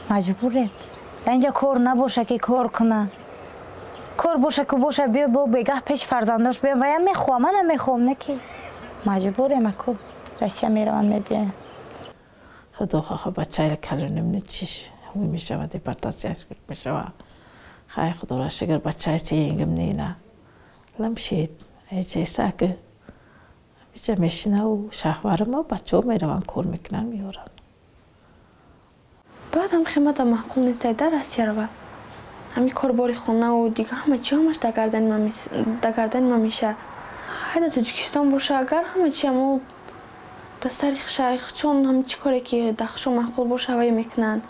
Маҷбурем. Инҷа кор набоша ки кор куна. Кор боша ки боша биё бо бегаҳ пеш фарзандош биём ваям мехоҳам, ман намехоҳам, не ки. Маҷбурем аку. Россия мераванд мебиёянд. Худо хоҳа бачаро калоним чиш мешава, депортатсияш мешава. Хай худоро шукр бачаи сеюм нина. Ламшед, айчеса ки ҳамиҷа мешинаву шаҳваримо бачаҳо мераванд кор мекунанд меоранд. Баъд ҳам хемада маъқул нестай да Россия рава. Ҳами корбори хонаву дига ҳама чи ҳамаш дар гардани ман меша. Хай дар Тоҷикистон боша агар ҳама чи ҳамо дар сари шайхчон ҳами чӣ коре ки дар хушон маъқул боша ҳавае мекунанд.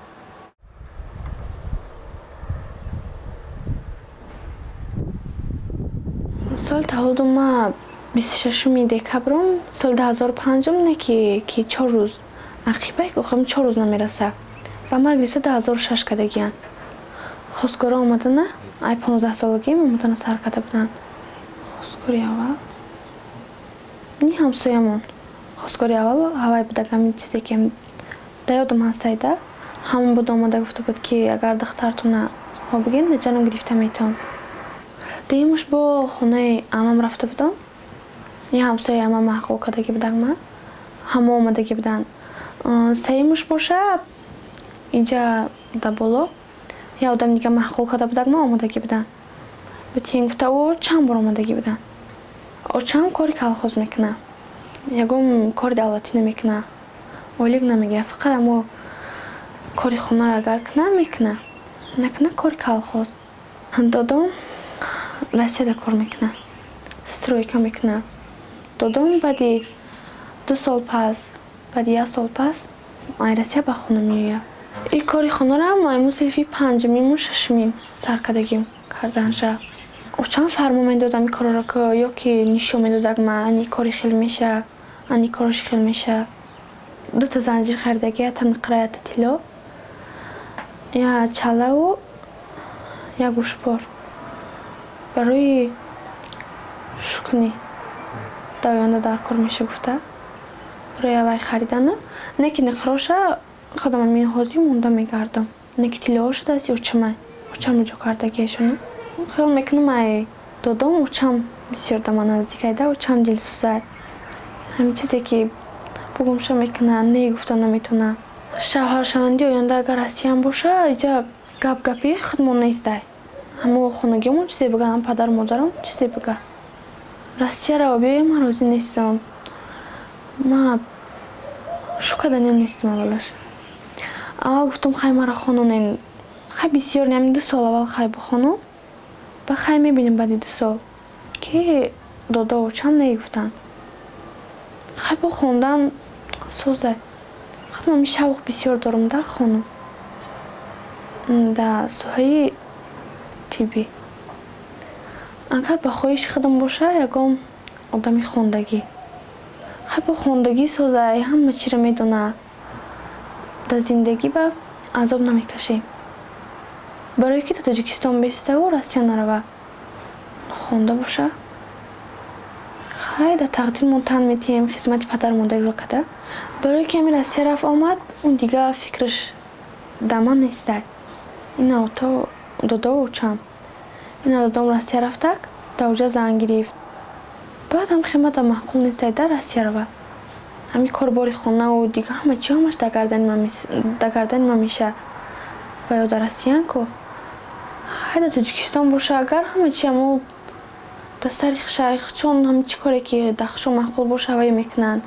Соли таваллудум ма 26 декабрум соли 2005 не ки 4 рӯз ақибай охам 4 рӯз намераса. Ба марг гирифта 2006 кардагиянд. Хостгоро омадана ай 15 солагиам омадана сар карда буданд. Хостгори аввал ни ҳамсоямон. Хостгори аввал ҳавай будак ҳамин чизе ки да ёдам ҳастайда ҳамон буд омада гуфта буд ки агар духтартона ҳо бигин наҷанам гирифта метавон. Дуюмаш бо хонаи амам рафта будам. Я ҳамсояи амам маъқул кардагӣ будак ман. Ҳамо омадагӣ буданд. Сеюмаш боша инҷа дар боло я одам дига маъқул карда будак ман омадагӣ буданд. Бутин гуфта ӯ чанд бор омадагӣ буданд. Очам кори колхоз мекунад. Ягон кори давлатӣ намекунад. Ойлик намегирад. Фақат амо кори хонаро агар кунад мекунад. Накунад кори колхоз. Додом Россияда кор мекунад. Стройка мекунад. Додом баъди 2 сол пас, баъди 1 сол пас ай Россия ба хона меояд. И кори хонаро мо синфи 5-миму 6-мим сар кардагим карданша. Очам фармон медодам ин корро ки ё ки нишон медодак ма ани кори хел меша, ани корош хел меша. Дута занҷир харидаги, ята нуқра, ята тилло, я чалаву я гӯшбор барои шукунӣ дар оянда дар кор меша гуфта. Барои аввай харидана. Не ки нуқроша худам ҳамин ҳозир монда мегардам. Не ки тиллоҳоша дасти очамай. Очам ҷо кардагиашона. Хаёл мекунам ай додом очам бисёр да ман наздик айда, очам дилсӯзад. Ҳамин чизе ки бугумша мекунад, не гуфта наметавонад. Шавҳаршавандии оянда агар Россиям боша, иҷа гап гапи худмон нестай. Ҳамо хонагиамон чизе бигӯянд, ҳам падару модарам чизе бигӯяд. Россияро биёям ман розӣ нестам. Ма шукаданиам нестам аввалаш. Аввал гуфтам хай маро хононен. Хай бисёр не, 2 сол аввал хай бихонам. Ба хай мебинем баъди 2 сол. Ки додо очам нагуфтанд. Хай бо хондан созай. Худам шавқ бисёр дорам да хонам. Да соҳаи тиббӣ. Агар ба хоҳиши худам боша, ягон одами хондагӣ. Хай бо хондагӣ созай, ҳама чиро медонад. Дар зиндагӣ ба азоб намекашем. Барое ки дар Тоҷикистон беиставу Россия нарава. Хонда боша. Хай дар тақдирмон тан метиҳем хизмати падару модариро карда. Барое ки ҳамин Россия рафт омад, он дига фикраш дар ман нестай. Ина ото додо очам. Ина додом Россия рафтак, дар оҷа зан гирифт. Баъд ҳам хемада маъқул нестай да Россия рава. Ҳамин корбори хонаву дига ҳама чи ҳамаш дар гардани ман меша. Ва ё дар Россиян ку. Хай дар Тоҷикистон боша агар ҳама чи ҳамо дар сари шайхчон ҳами чӣ коре ки дар хушон маъқул боша ҳавае мекунанд.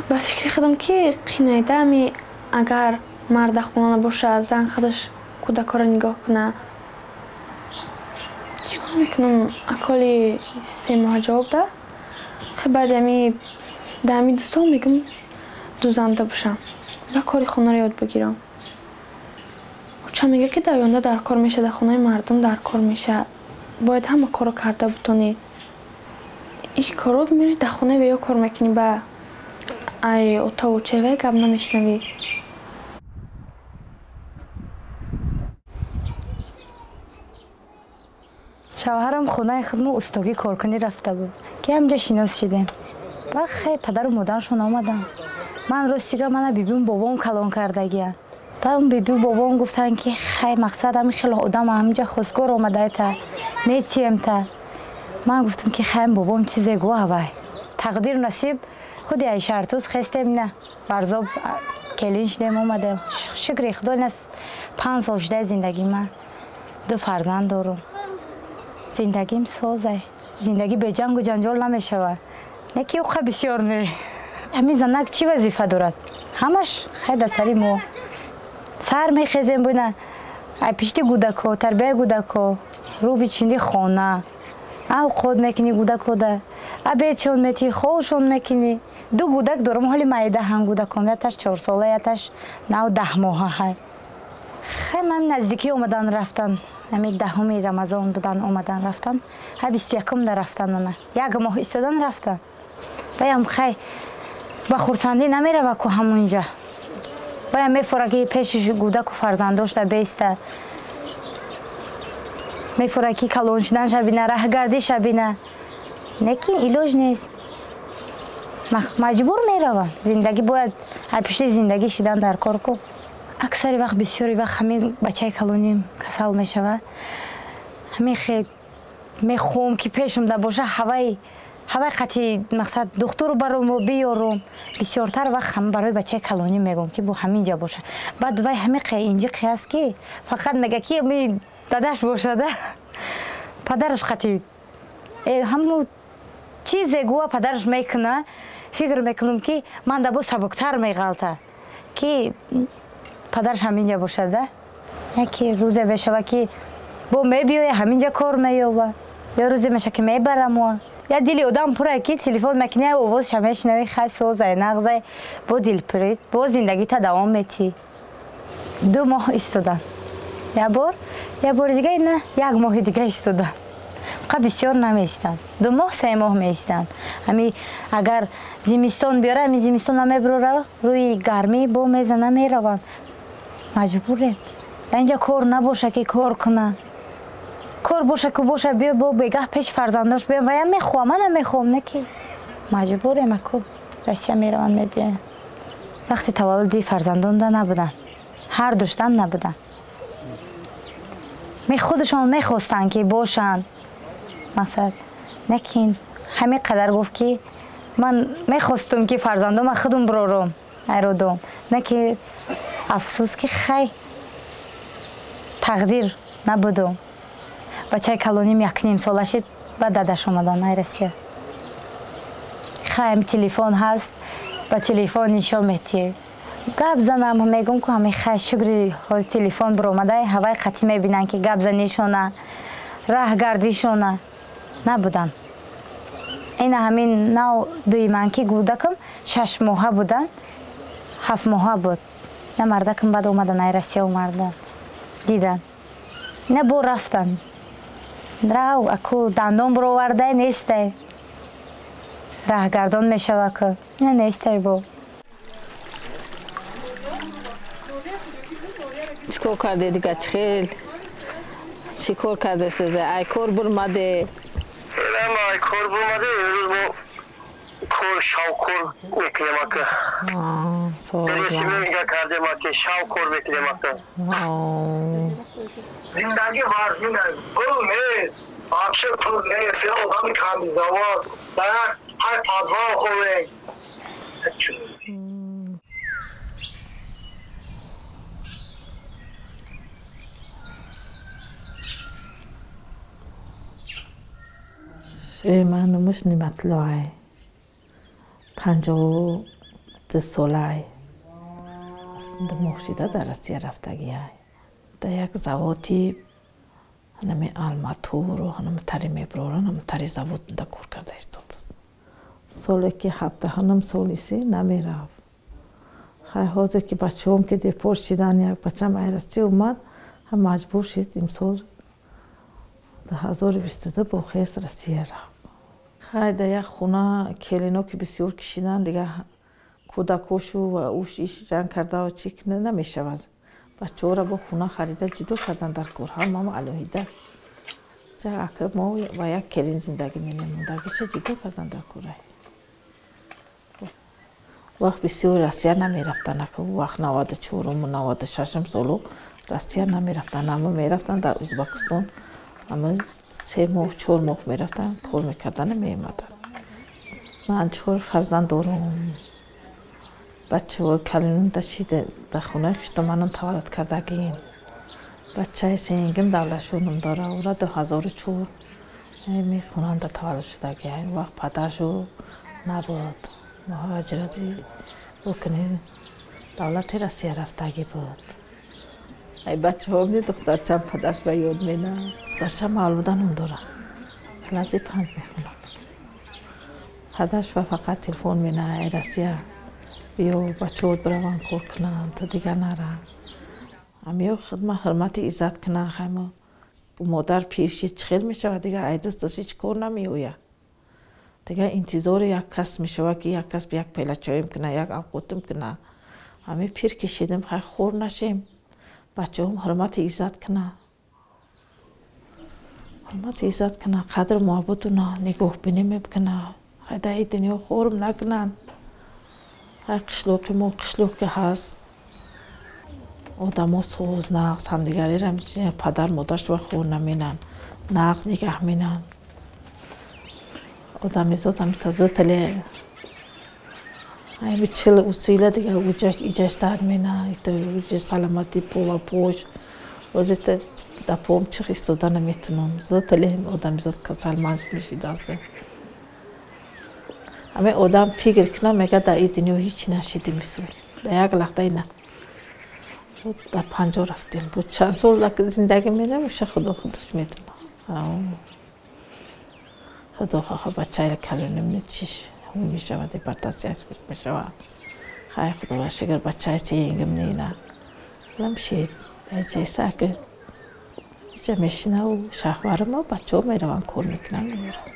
Ба фикри худам ки қинайда ҳами агар мард дар хона набоша, зан худаш кӯдакҳоро нигоҳ кунад. Чӣ кор мекунам? Аколи 3 моҳа ҷавоб да. Хай баъди ҳами дар ҳами 2 сол мегӯм дузанда бошам ва кори хонаро ёд бигирам. Очам мегӯяд ки дар оянда дар кор меша, дар хонаи мардум дар кор меша. Бояд ҳама корро карда бутонӣ. Ин корро мери дар хонаи веё кор мекунӣ, ба ай отаву чеве гап намешнавӣ. Шавҳарам хонаи худмо устогӣ коркунӣ рафта буд, ки ҳамҷа шинос шидем. Ба хай падару модарашон омаданд. Ман ростига мана бибим бобом калон кардагиянд. Баъд бибию бобом гуфтанд, ки хай, мақсад ҳами хеле одам ҳаминҷа хостгор омадайта, метиемта. Ман гуфтам, ки хайм, бобом чизе гӯ, ҳавай. Тақдиру насиб худи ай Шартуз хестем, на Варзоб келин шудем, омадем. Шукри Худо, ина 5 сол шудаи зиндагии ман. Ду фарзанд дорум. Зиндагим созай. Зиндагӣ беҷангу ҷанҷол намешавад. Не ки уқа бисёр не. Ҳамин занак чӣ вазифа дорад? Ҳамаш хай дар сари мо. Сар мехезем, буна ай пишти гудако, тарбияи гудако, рӯ бичинди хона. Авқот мекунӣ гудакода, обедшон метӣ, хобшон мекунӣ. Ду гудак дорам, ҳоли майда ҳам гудаком, яташ 4 сола, яташ нав 10 моҳа ҳай. Хай, ман наздикӣ омадан рафтан. Ҳами 10-уми Рамазон будан, омадан рафтан. Ҳай, 21-умда рафтан мана. Як моҳ истодан рафтан. Баям хай ба хурсандӣ намерава ку ҳамунҷа. Баям мефора, ки пеши гудаку фарзандошта беиста. Мефора, ки калон шуданша бина, раҳгардиша бина. Лекин илоҷ нест. Маҷбур меравам. Зиндагӣ бояд ай пишти зиндагӣ шидан дар кор ку. Аксари вақт, бисёри вақт ҳамин бачаи калоним касал мешавад. Ҳамин хе мехоҳам, ки пешумда боша, ҳавай қати мақсад духтуру барому биёрум. Бисёртар вақт ҳам барои бачаи калонӣ мегӯм, ки бо ҳамин ҷа боша. Баъд вай ҳамин қе инҷиқи аст, ки фақат мега, ки ми дадаш бошада. Падараш қати ҳаму чизе гӯва, падараш мекуна. Фикр мекунам, ки ман да бо сабуктар меғалта, ки падараш ҳаминҷа бошада. Яке рӯзе мешава, ки бо мебиёя, ҳаминҷа кор меёба, ё рӯзе меша, ки мебарамуа. Я дили одам пура, ки телефон мекунӣ, овозша мешунавӣ, хай, созай, нағзай, бо дилпурӣ, бо зиндагита давом метӣ. 2 моҳ истодан як бор, як бори дига ина як моҳи дига истодан. Қа бисёр намеистанд, 2 моҳ, 3 моҳ меистанд. Ҳами агар зимистон биёра, ҳами зимистон намебирора, рӯи гармӣ бо мезана мераванд. Маҷбурем. Дар инҷа кор набоша, ки кор куна. Кор боша ку боша, биё бо бегаҳ пеши фарзандош биём. Ваям мехоҳам, ман намехоҳам, не ки маҷбурем аку. Россия мераванд, мебиёянд. Вақти таваллуди фарзандонда набуданд, ҳар душтам набуданд. Худашон мехостанд, ки бошанд, мақсад, лекин ҳамин қадар гуфт, ки ман мехостум, ки фарзандома худум бирорум айродом, не ки афсӯс, ки хай, тақдир набудум. Бачаи калоним 1,5 сола шид, баъд дадаш омадан ай Россия. Хайм, телефон ҳаст, ба телефон нишон метиҳ, гап занам мегум ку. Ҳами хай, шукри, ҳозир телефон биромадай, ҳавай қатӣ мебинанд, ки гап занишона, раҳгардишона. Набуданд. Ина ҳамин нав дуиман, ки гудакам 6 моҳа будан, 7 моҳа буд, на мардакам баъд омадан ай Россия, омардан, дидан, ина бо рафтан. Рав аку дандон бировардай, нестай, раҳгардон мешава ку, ина нестай бо. Чӣ кор карде дига, чӣ хел, чӣ кор карде? Ай кор бурмаде? Ай кор бурмаде. Имрӯз мо кор, шав кор мекунем ака. Нига кардем ака, шав кор мекунем ака. Зиндагӣ вазнин аст, пул нест, вообще пул нест. Я одами камбизавод, дар як ҳай подвал хобем. Ман номаш Ниматлоай, 52 солаай, 2 моҳ шида дар Россия рафтагиай. Дар як заводи ҳанами Алматуро ҳанами тари меброран, ҳама тари завод да кор карда истодааст. Соле ки ҳабдаҳанам солиси намерафт. Хай, ҳозир ки бачаҳом ки депорт шидан, як бачам ай Россия омад, ҳам маҷбур шид, имсол 2022 бо хес Россия рафт. Хай, дар як хона келино ки бисёр кишидан, дига кӯдакошу ва уш иш ҷанг карда чӣ намешавад. Бачаҳоро бо хона харида ҷудо кардан дар кор, ҳамамо алоҳида. Ака мо ва як келин зиндагӣ менамудагиша ҷудо кардан дар кора. Вақт бисёр Россия намерафтанд, вақт 94-уму 96-ум солу Россия намерафтанд, ама мерафтанд дар Узбекистон, ама 3 моҳ 4 моҳ мерафтанд, кор мекарданд, меомаданд. Ман 4 фарзанд дорам. Бачаҳои калонам дар хонаи хиштоманам таваллуд кардагием. Бачаи сеюмгим Давлатшо ном дора, ӯра 2004 мехонанда таваллуд шудагӣ. Он вақт падаршо набуд, муҳоҷирати рукни давлати Россия рафтагӣ буд. Ай бачаҳом не, духтарчам падарш ба ёд мена. Духтарчам Мавлуда ном дора, класси 5 мехонад. Падарш ба фақат телефон мена: ай Россия биё, бачаҳот бираванд кор кунанд, то дигар нара. Амиё хидма ҳурмати иззат кунанд. Хаймо модар пир шид, чӣ хел мешавад, дигар ай дасташ ҳеҷ кор намеояд. Дигар интизори як кас мешавад, ки як кас як пела чоим кунад, як авқотим кунад. Ҳами пир кишидем, хай хор нашем, бачаҳом ҳурмати иззат кунанд, ҳурмати иззат кунанд, қадру муҳаббатуна нигоҳбинӣ мекунанд. Хай дар ин дунё хорм накунанд. Хай қишлоқи мо қишлоқе ҳаст, одамо соз нағз ҳамдигареро падар модаршва хор наменанд, нағз нигаҳ менанд. Одамизод ҳамитазатале ами чил усила дигар уҷаш иҷаш дар мена, уҷаш саламатӣ пова пош озита дар пом чих истода наметунам. Зотале одамизод касалманд мешидасе. Ҳаме одам фикр кунам, мега дар ин дунё ҳеҷ нашидим, мисол дар як лахта ина дар 50 рафтем, бо чанд сол зиндагӣ менам, уша худо худаш медонад. Худо хоҳа бачаи калоним чиш мешавад, депортатсияш мешавад. Хай худоро шукр, бачаи сеюмгим нина лам шид ҷайса ки иҷа мешинаву шаҳваримо бачаҳо мераванд, кор мекунанд, меоранд.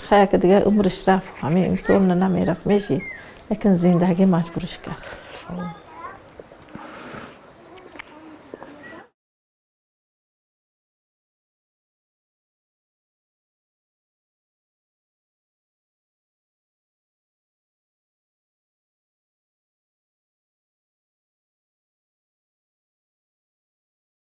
Хай ки дигар умриш рафт, ҳамин имсол намерафт, мешид, лекин зиндагӣ маҷбуриш кард.